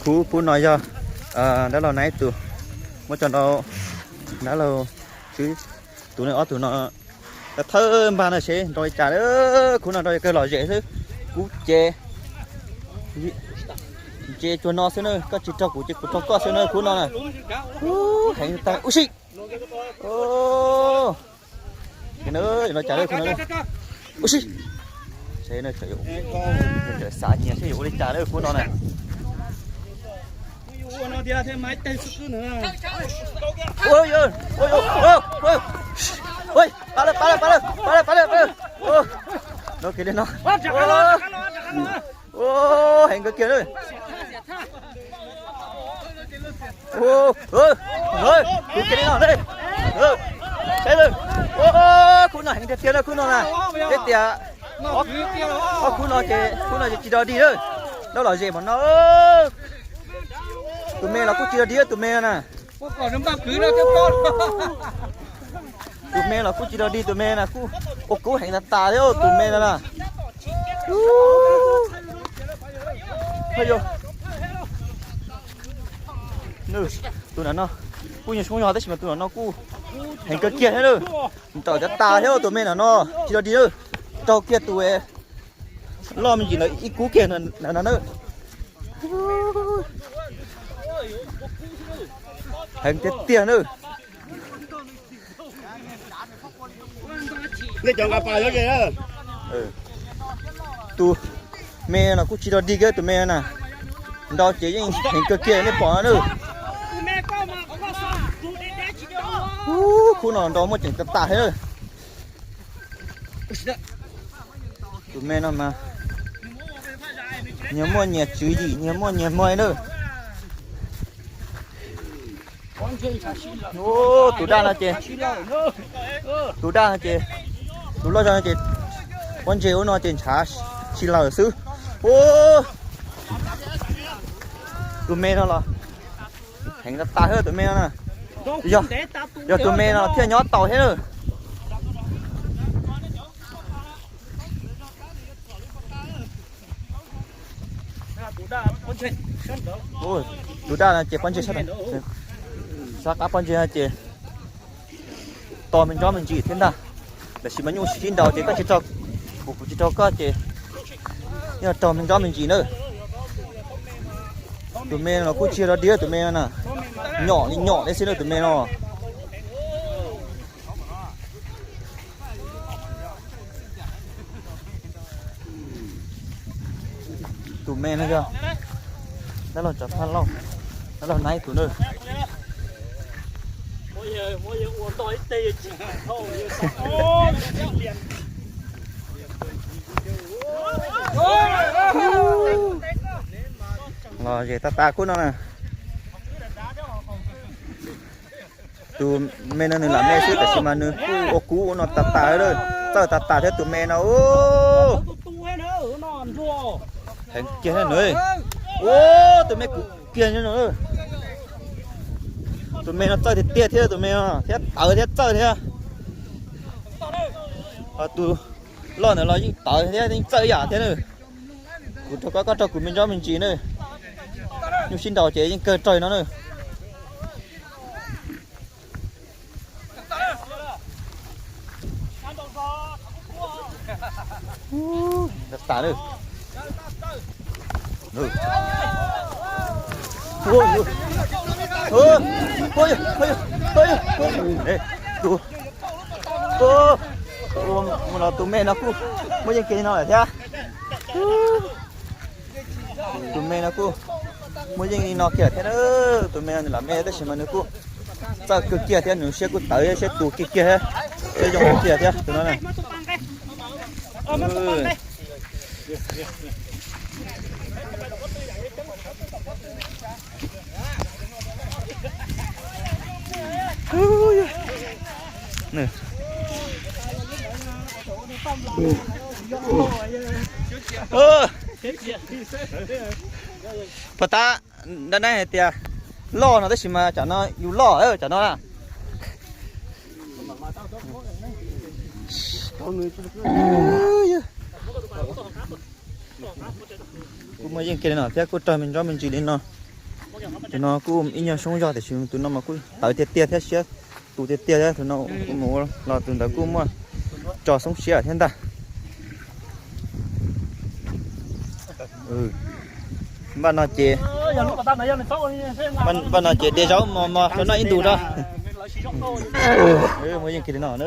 Khub pub no yog dab laug Nab ib tug, muab tso rau dab laug Tswb. Tus no ob tug no thawj npaj no seb nrau li cas. Khub no nrau kawg lom zem xwb. Kuv ces ntse cuag no xwb na, koj tsis raug kuv ces kuv raug koj xwb na khub no na. Heev tag ub si. Ua cas ub si, xav nyias seb yuav ua li cas lawm khub no na. Pab lawm, pab lawm, pab lawm, pab lawm, pab lawm. No kiag li no. Heev kawg kiag lawm. Kuv kiag li no. Saib lawm. Khub no heev tiag tiag na khub no na. Tej tias ob khub no ces khub no ces tsis rog dig lawm. Dab lom zem mas no. Tus me los kuj tsis rog dig tus me na. Tus me los kuj tsis rog dig tus me na, kuj ua kub heev tas tas thiab tus me no na. Tus no no kuj yog sub yog tab sis mas tus no no kuj heev kawg kiag thiab na. Nrawm tas tas thiab tus me no no tsis rog dig na. Raug kiag tus loj me ntsis ntawd ib kub kiag no na. Heev tiag tiag na. Tus me no kuj tsis rog dig kiag tus me na. Nrau ces yeej heev kawg kiag nej pom na. Khub no nrau muaj ceem tas tas thiab na. Tus me no mas nyias muaj nyias tswv yim, nyias muaj nyias hmo na. Tus daj no ces, tus daj no ces, tus loj zog no ces pob ntseg ub no ces ntshav tsis lawm xwb. Tus me no los heev tas tas thiab tus me no na. Yog, yog tus me no thiaj nyob tau thiab na. Tus daj no ces pob ntseg sab, sab qab pob ntseg no ces to me ntsob me ntsis thiab ntag. Tab sis mas nyuj sib nraus ces koj tsis raug kuv, kuv tsis raug koj ces yog raug me ntsob me ntsis na. Tus me no kuj tsis rog dig tus me no na. Nyom li nyom li xwb na tus me no. Tus me no yog dab laug Tsav Phaj Lauj, dab laug Nab ib tug na. Los zem tas tas khub no na. Tus me no nws lam me xwb tab sis mas nws kuj ua kub ua no tas tas lawm, txawj tas tas thiab tus me no. Heev kiag thiab nws. Ua tus me kub kiag no. Tus me no txawj tiag tiag thiab tus me no thiab tawv thiab txawj thiab. Ho tus loj ntawd los yeej tawv thiab yeej txawj ib yam thiab na. Kuv raug koj, koj raug kuv me ntsob me ntsis na. Nyuj sib nraus ces yeej kawg raug no na. Tas tas na. Tus, mus los tus me no kuj muaj yeej kiag li no lawm thiab. Tus me no kuj muaj yeej li no kiag thiab na. Tus me no nws lam me tab sis mas nws kuj txawj kawg kiag thiab, nws siab kuj tawv, siab tus kiag kiag thiab, siab zoo kiag thiab tus no na. Puas tab, dab neeg hais tias loj no tab sis mas tsam no yus loj tsam no na. Kuj muaj yeej kiag li no thiab kuj raug me ntsuj me ntsis li no. Tus no kuj ib nyuag soob zog tiam sis tus no mas kuj tawv tiag tiag thiab siab tus tiag tiag thiab tus no kuj mus ua los tus ntawd kuj muaj tso xoob siab thiab ntag. Npaj no ces, npaj no ces de zaub mos mos rau noj ib ntus rau. Muaj yeej kiag li no na.